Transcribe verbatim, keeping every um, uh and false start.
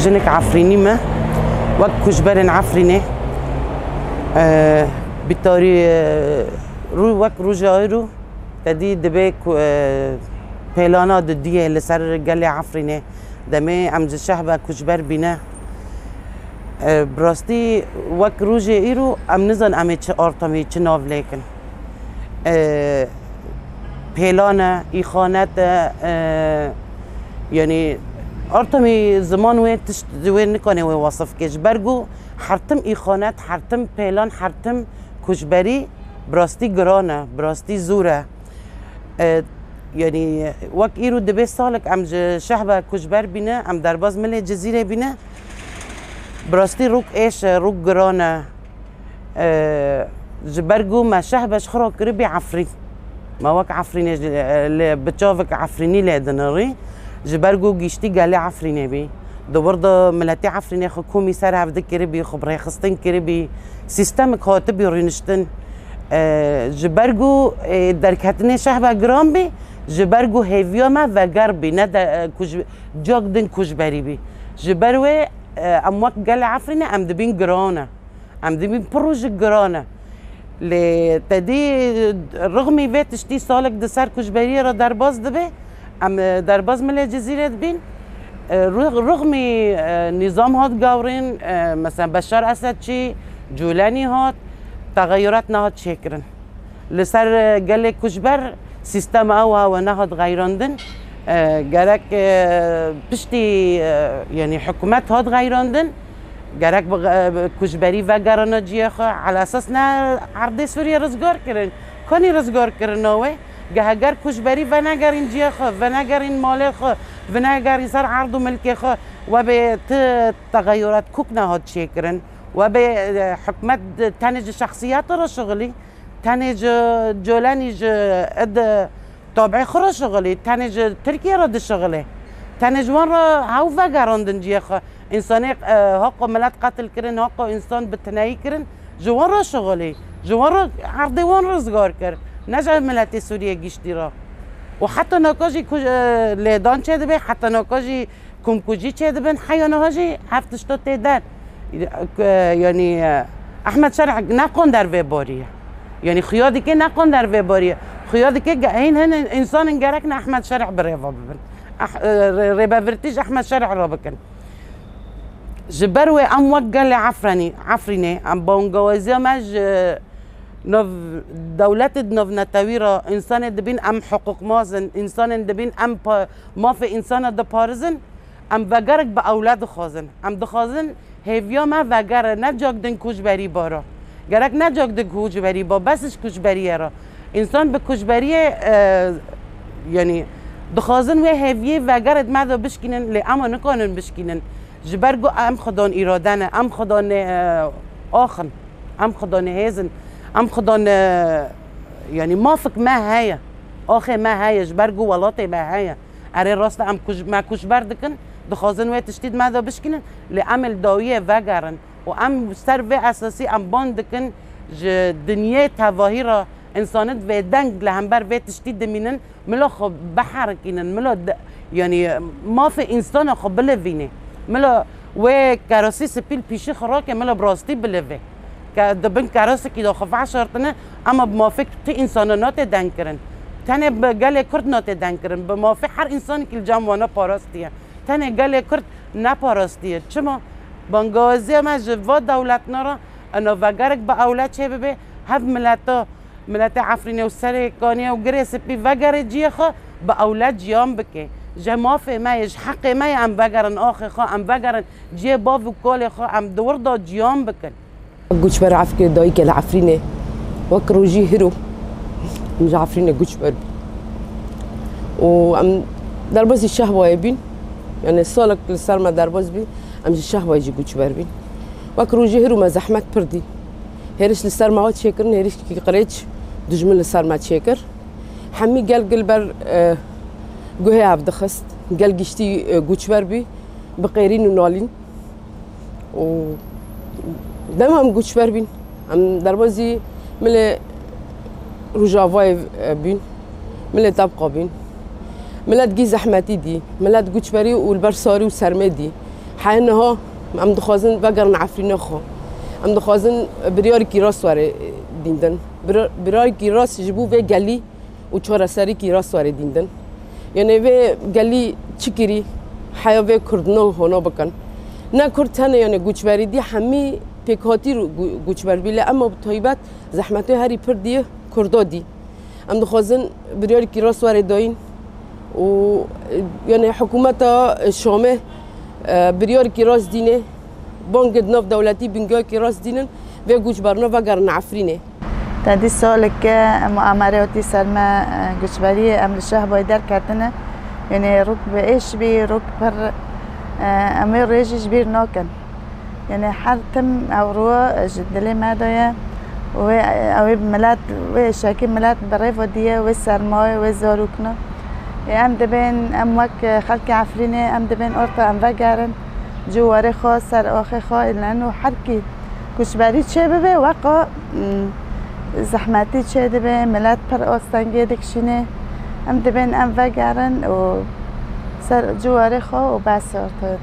Hinek Efrînî me, wek koçberên Efrînê, e, bi tarî, e, rû-, wek roja îro, te dî dibê ku, e, pêlana didiyê li ser gelê Efrînê. Demê em ji şehba koçber bîne. E, bi rastî wek rojê îro em nizan em ê çi ortamî, çi nav lêkin. E, pêlan e, îxanet e, e, yanî ortamî ziman wê tişt wê nikane wê wasif ke. Ji ber ku her tim îxanet, her tim pêlan, her tim koçberî bi rastî giran e, bi rastî zor e. E, yanî wek îro dibê salek em ji şehba koçber bîne, em derbaz milê Cizîrê bîne. Bi rastî rûk êş e, rûk giran e. E, ji ber ku me şehbe ji xwe re kiribî Efrîn. Me wek Efrînê ji, e, li, bi çavek Efrînî lê dinirî. Ji ber ku giştî gelê Efrînê bî. Di wir de miletê Efrînê xwe komî ser hev dikiribî, xwe bi rêxistin kiribî. Sîstemik hatibî rûniştin. E, ji ber ku, e, derketinê şehbe giran bî, ji ber ku hêviya me veger bî, ne de, e, kuj-, cak din koçberî bî. Ji ber wê, e, em wek gelê Efrînê em dibîn giran e. Em dibîn pir û ji giran e. Lê te dî rixmî vê tiştî salek di ser koçberiyê re derbas dibe. Em, e, derbas milê Cizîrê dibîn. E, rix-, rixmî, e, nîzam hat gawrîn, e, mesela Beşar Esedçî, Cûlenî hat, texeyurat nehat çêkirin. Li ser, e, gelê koçber sîstema ew ha we nehat xeyrandin. E, gerek, e, piştî, e, yanî hikûmet hat xeyrandin. Gerek bi, e, bi koçberî vegerine cihê xwe. Elesas ne erdê Sûriyê rizgar kirin. Kanî rizgar kirina wê? Ge heger koçberî venegerîn cihê xwe, venegerîn malê xwe, venegerîn ser erd û milkê xwe, we bê ti texeyurat kûk nehat çêkirin. We bê, e, hikûmet tenê ji şexsiyeta re şixilî. Tenê ji Colenî ji id tabî xwe re şixilî, tenê ji Tirkiye re dişixilê. Tenê ji wan re hew vegerandin cihê xwe. Însanê, e, haqo milet qetil kirin, haqo însan bi tineyî kirin, ji wan re şixilî. Ji wan re erdê wan rizgar kir. Ne ji miletê Sûriyê giştî re. Û heta naka jî ku, e, lêdan çêdibe, heta naka jî komkujî çêdibin, heya niha jî ev tişta tê der. Yanî, Ehmed Şerh neqan dervê bariye. Yanî xuya dike neqan dervê bariye. Xuya dike ge-, hîn hin însanên gerek ne Ehmed Şerh bi rêva bibin. Eh, rê-, rêbevirtî ji Ehmed Şerh re bikin. Ji ber wê em wek gelê Efrenî-, Efrînê, em bangawaziya me ji nav dewletê di navnetewî re, însanê dibîn em hiqûqmaz in, însanên dibîn em pa-, mafê însana diparizin, em vegerek bi ewle dixwazin. Em dixwazin hêviya me vegere, ne cak din koçberî bara. Gerek ne cak din koçberî ba, bes ji koçberiyê re. Însan bi koçberiyê, e, yanî dixwazin wê hêviyê vegerê me de bişkînin, lê ema nikanin bişkînin. Ji ber ku em xwedan îrade ne, em xwedan, e, ax in, em xwedan hêz in, em xwedan, e, yanî mafik me heye, axê me heye, ji ber ku welatê me heye. Erê rast e, em kuj-, me koçber dikin, dixwazin wê tiştî di me de bişkînin, lê em ê li dawiyê vegerin û em ser vê esasî em ban dikin ji dinyê tevahî re însanî divê deng li hember vê tiştî dimînin, mila xwe biherikînin, mila de-, yanî mafê însana xwe bilivînê. Mila wê kerosî spî li pîşî xwe rake, mila bi rastî bilivê. Ke di bin kerosekî de xwe veşartine, ema bi mafê ti însana nate deng kirin. Tenê bi gelê Kurd nate deng kirin. Bi mafê her însanekî li cem wana parastiye. Tenê gelê Kurd neparastiye. Çima? Bangawaziya me ji va dewletna re, ena vegerek bi ewle çê bibe, hev mileta, miletê Efrînê û Serê Kaniyê û Girê Spî vegerê ciyê xwe, bi ewle ciyan bike. Ji mafê me yê, ji heqê me yê em vegerin axê xwe, em vegerin ciyê bav û kalê xwe, em di wir de ciyan bikin. Goçber Efkê dayîke li Efrînê. Wek rojî hiro em ji Efrînê goçber bîn. Û em derbasî şehbayê bîn. Yani salek li ser me derbas bî, em ji şehbayê jî goçber bîn. Wek rojî hiro me zehmet pir dî. Hêriş li ser me hat çêkirin, hêrişkî qirêç dijmin li ser me çêkir. Hemî gel gil ber, e, guhê hev dixist. Gel giştî, e, goçber bî, bi qêrîn û nalîn. Û dema em goçber bîn, em derbazî milê Rojavayê, e, bîn, milê Tebqa bîn. Milet gî zehmetî dî, milet goçberî û li ber sarî û sermê dî. Heye niha em dixwazin vegerin Efrînê xwe. Em dixwazin biryarekî rast were dîndin. Bira-, biryarekî rast ji bo vê gelî û çareserîkî rast were dîndin. Yanê vê gelî çi kirî heya vê Kurdinan hona bikin. Ne Kurd tene, yanê goçberî dî hemî pêkhatî ru-, gu-, goçber bî, lê ema bi taybet zehmetê herî pir dî Kurda dî. Em dixwazin biryarekî rast were dayîn û, e, yanê hikûmeta Şamê, e, biryarekî rast dînê, bangê di nav dewletî bingehekî rast dînin, vê goçberna vegerin Efrînê. Te dî saleke em amerê hatî ser me, e, goçberiyê em li Şehbayê derketine. Yanê rok bi êş bî, rok pir, e, em ê rêjî ji bîr nakin. Yanê her tim ew rû ji dilê me de ye. Wê, ew ê milet, wê şekî milet bi rêva diye, wê sermayê, wê zarokna. Ê, em dibên, em wek xelkê Efrînê, em dibên orta em vegerin. Ciwarê xwe, ser axê xwe, îlen û herkî goçberî çê bibe, weqa, mm, zehmetî çê dibe, milet pir astengê dikişîne. Em dibên em vegerin û ser ciwarê xwe û bes orta.